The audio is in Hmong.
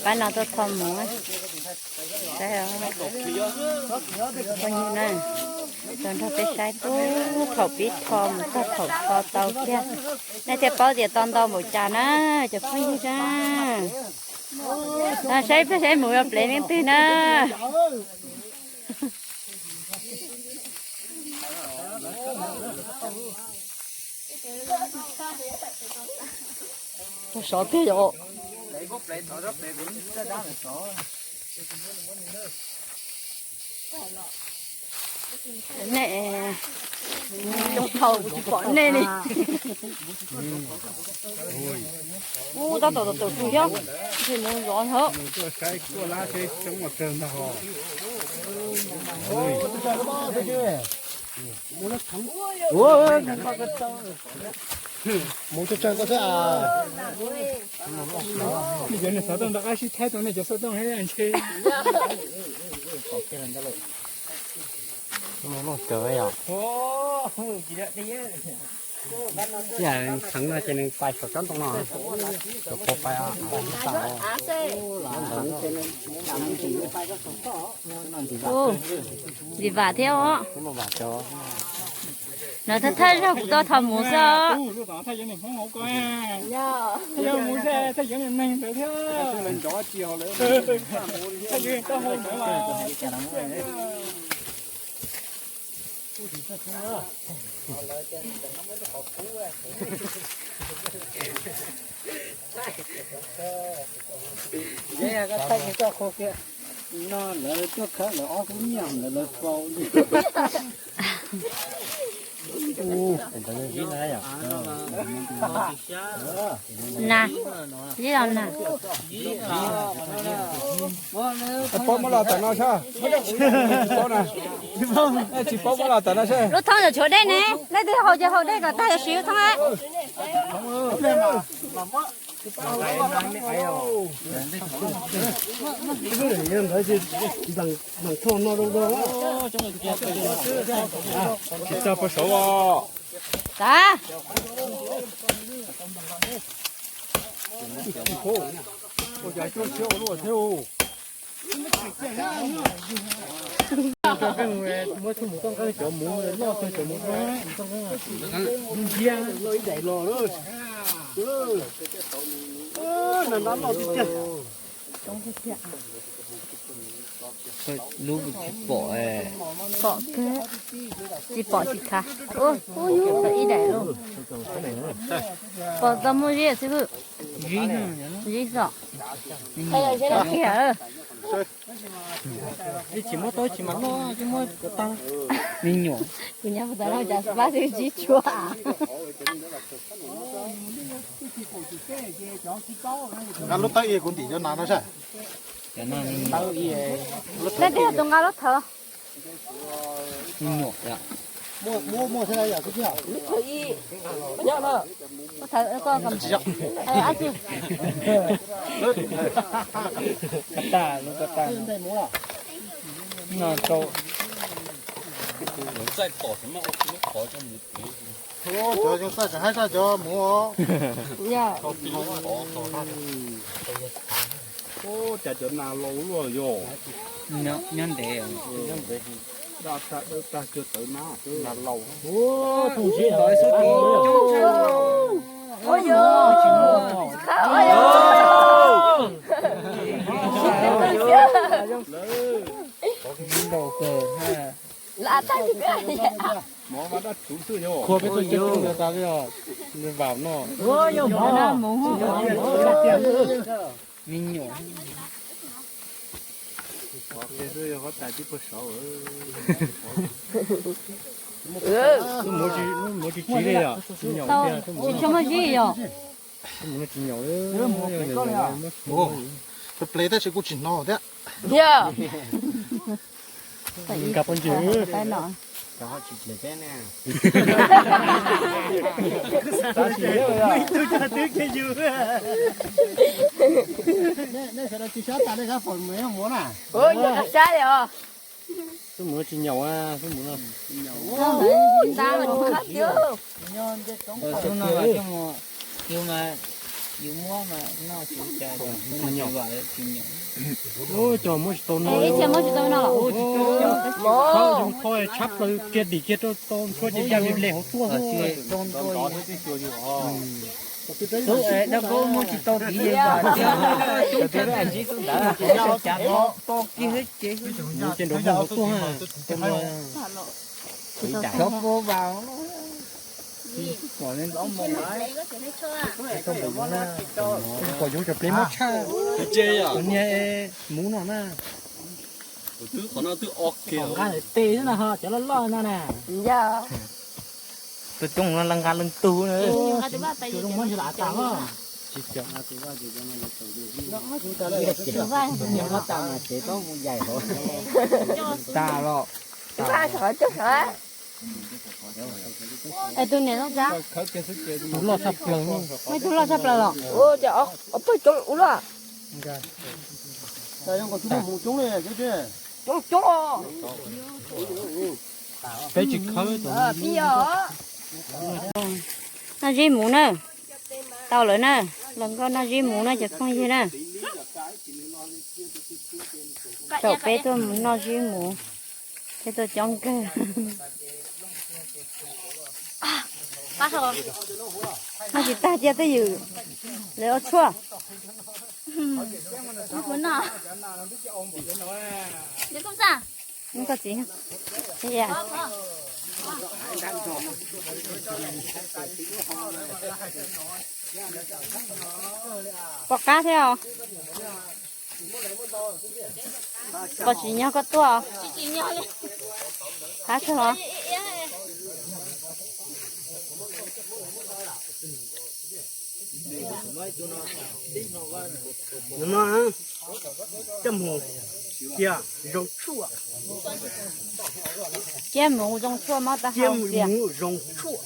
Pab no tuaj tho mus. Phooj ywg na, tuaj nrog peb saib puag thaum pib tho mus txog thaum tho tau kiag, nej thiaj paub tias tau ntau npaum cas na, cov phooj ywg na. Saib peb saib mus yog plev leej twg na. Sov tiag yom. Nej coob dhau kuv tsis pom nej li. Ub, tab tom tawm tus thiab, ntshe mus zov hauv. Mus tsawg tsawg koj thiab. Nej cov niag xov tooj nrog qab sib thaib tau nej cov xov tooj ntshe. Yam txheev no ces nws pais saum tsob ntoo no. Cov qhua pais. Ntxim vam thiab os. Lawv thawj thawj zaug kuv tuaj tho mus xwb os. No lawv tuaj khawb lawv ob khub nyiaj lawv lawv faus li. Na, ib los na. Paub muab los tawm no sab. Tsis paub na. Tsis paub muab los tawm no sab. Lub thoob yuav tshuav dej ne, leej twg haus ces haus dej kom tag yuav siv lub thoob. Tsis txog puag saud os. Tav. Muab txuj mus toj nqeeb cov muv noj txog cov muv toj nqeeb. Ib daim los lawm. Na nab noj tib tiag. Lub tsis pom. Pom kawg, tsis pom tsis khav. Ib daim lauj. Pom tau muaj zib xwb hwj. Zib xwb. Kiag. Tsis muab tau tsis mam noj, tsis muab cov tag. Me nyuam. Kuv nyab puas tas no cas pab xwb tsis tshua. Nqa lub tawb i kuv ntim cov nas no saib. Nej twb yog tus nqa lub thawv. Lub thawv i, lub thawv koj kom. Ab tsi. Lub tawb tag, lub tawb tag. No rau. Cov zoo txaij tseem haib tshaj cov muv os. Cas cov nas laus luaj yog. Nyob ntev. Daj tag dawb tag cuag tawv nab, nas laus. Qhua peb tuaj cog coob tas li os, nws vam no. Me nyuam. Muv tsis tsiv li os, tsis muaj zib yog. Muv tsis nyom li. Ple tab sis kuj tsis hnov thiab. Nkag pov ncig. Nej sawv daws tsis sab tas nej sab pom mus na. Sab li os. Xub mus tsis nyaum, xub mus no. Xub no mas coj mus, yus mas Yus muab mas noj tsis cas, tsis nyiam. Ub, cov muab tsis tau no. Ib txhia muab tsis tau no los? Ub, tsis tau. Thaum yus tho tshab plaws kiag dim kiag rau tau ntshuab ces ya li hle hauv tuaj xwb. Tub dab kub muab tsis tau tiv li. Ces nrov muag hauv tuaj ha. Xyov puas vas. Pom yoov cov plev mob tshaj. Niag muv no na. Qhov nqaj tes xwb na ho, cov loj loj no na. Tus coob no nqa leej tug na. Tus zoo muab ntsis lam tas os. Tas los. Es tus niam loj tshaj, tus loj tshaj plaws. Pawg coob ua luaj. Coob coob. Peb tsis khawb. Noj zib muv na. Tau lawm na. Los nkauj noj zib muv na cov phooj ywg na. Thaum peb tuaj mus noj zib muv, peb tuaj coob kawg. Noj tsis tag cia twj ywm lawv ua tshuaj. Koj txiv, pom qab thiab os. Pom tsis nyog koj tuaj os. Qab kawg os. Coj mus cia zoo tshuaj. Ciab mus zoo tshuaj mob taub hau tiag. Zoo tshuaj.